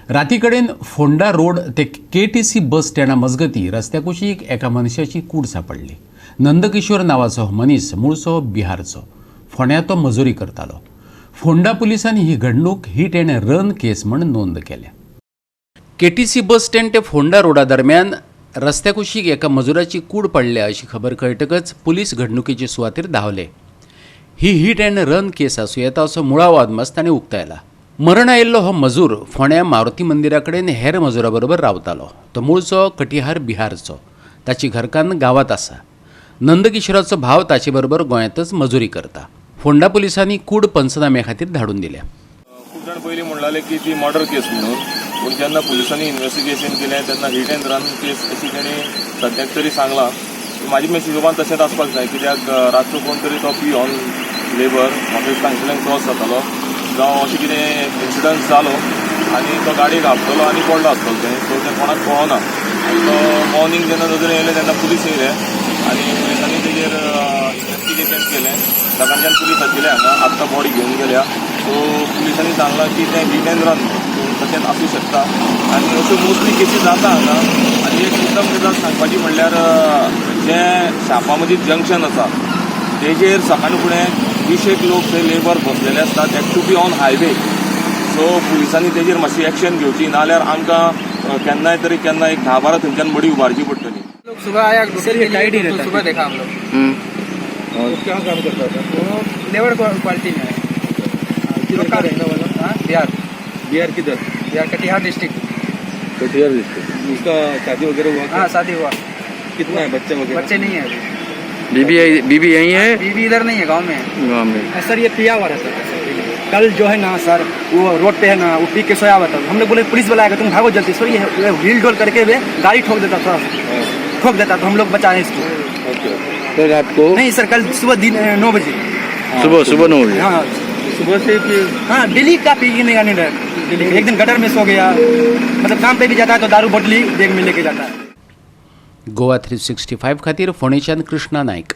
राती कडेन फोंडा रोड ते केटीसी बस स्टँडा मजगतीं रस्त्या कुशीक एका मनशाची कूड सांपडली. नंदकिशोर नांवाचो हो मनीस मुळचो बिहारचो. फोंड्या तो मजुरी करतालो. फोंडा पुलिसांनी ही घडणूक हीट अँड रन केस म्हण नोंद केल्या. केटीसी बस स्टँड ते फोंडा रोडा दरम्यान रस्त्या कुशीक एका मजुराची कूड पडल्या अशी खबर कळटकच पुलीस घडणुकेचे सुवातेर धांवले. ही हीट अँड रन केस आसूं येता असो मुळावो अदमास ताणें उक्तायला. मरण आयिल्लो हो मजूर फोंड्या मारुती मंदिरा कडेन हेर मजुरा बरोबर रावतालो. तो मुळचो कटिहार बिहारचो. ताची घरकान्न गांवांत आसा. नंदकिशोराचो भाव ताचे बरोबर गोंयांतच मजुरी करता. फोंडा पुलिसांनी कूड पंचनाम्या खातीर धाडून दिल्या. खूब जाण पयलीं म्हणलाले की ती मर्डर केस म्हणून, पूण जेन्ना पुलिसांनी इन्वेस्टिगेशन केलें तेन्ना हीट अँड रन केस अशी तेणी सद्याक तरी सांगलां. म्हाजी हिशोबान तशेंच आसपाक जाय, कित्याक रातचो कोण तरी तो पियोन लेबर म्हाका दिसता हांगसरल्यान क्रॉस जातालो जावं अशें कितें इन्सिडंट जालो आनी तो गाडयेक आपटलो आनी पडलो आसतलो थंय. सो तें कोणाक कळना आनी तो मॉर्निंग जेन्ना नदरेन येयलें तेन्ना पुलीस येयले आनी पुलिसांनी तेजेर इन्वेस्टिगेशन केलें. सकाळच्यान पुलीस आशिल्ले हांगा, आत्तां बॉडी घेवन गेल्या. सो पुलिसांनी सांगलां की तें हीट अँड रन तशेंच आसूं शकता आनी अश्यो मोस्टली केसी जाता हांगा. आनी एक मुद्दम गजाल सांगपाची म्हणल्यार, जें शापा मदीं जंक्शन आसा तेजेर सकाळी फुडें विशेक लोक थंय लेबर बसलेले आसता, that too be on highway. So पुलिसांनी तेजेर मातशी एक्शन घेवची, नाजाल्यार आमकां केन्नाय तरी केन्ना एक 10-12 थंयच्यान मडी उबारची पडटली. लोग सुबह आया. सर, ये टाइट ही तो रहता है। सुबह देखा हम लोग. वो क्या काम करता था? वो लेबर क्वालिटी में है. किधर का रहने वाला? हाँ, बिहार. बिहार किधर? बिहार, कटिहार डिस्ट्रिक्ट. कटिहार डिस्ट्रिक्ट. उसका शादी वगैरह हुआ क्या? हाँ, शादी हुआ. कितना है बच्चे वगैरह? बच्चे नहीं है अभी. बीबी, बीबी यही है? बीवी इधर नहीं है, गांव में है. गाँव में. सर, ये पिया हुआ रहता था. कल जो है ना सर, वो रोड पे है ना, वो पी के सोया हुआ था. हम लोग बोले, पुलिस वाला आएगा, तुम भागो जल्दी. सर, ये व्हील डोल करके वे गाड़ी ठोक देता, थोड़ा ठोक देता तो हम लोग बचाए इसको. कल रात को? नहीं सर, कल सुबह दिन 9 बजे. सुबह सुबह 9 बजे? हाँ. सुबह से? हाँ, डेली का पी के नहीं रहा. डेली एक दिन गटर में सो गया. मतलब काम पे भी जाता है तो दारू बोतली बैग में लेके जाता है. गोवा 365 खातीर फोंडेच्यान कृष्णा नायक.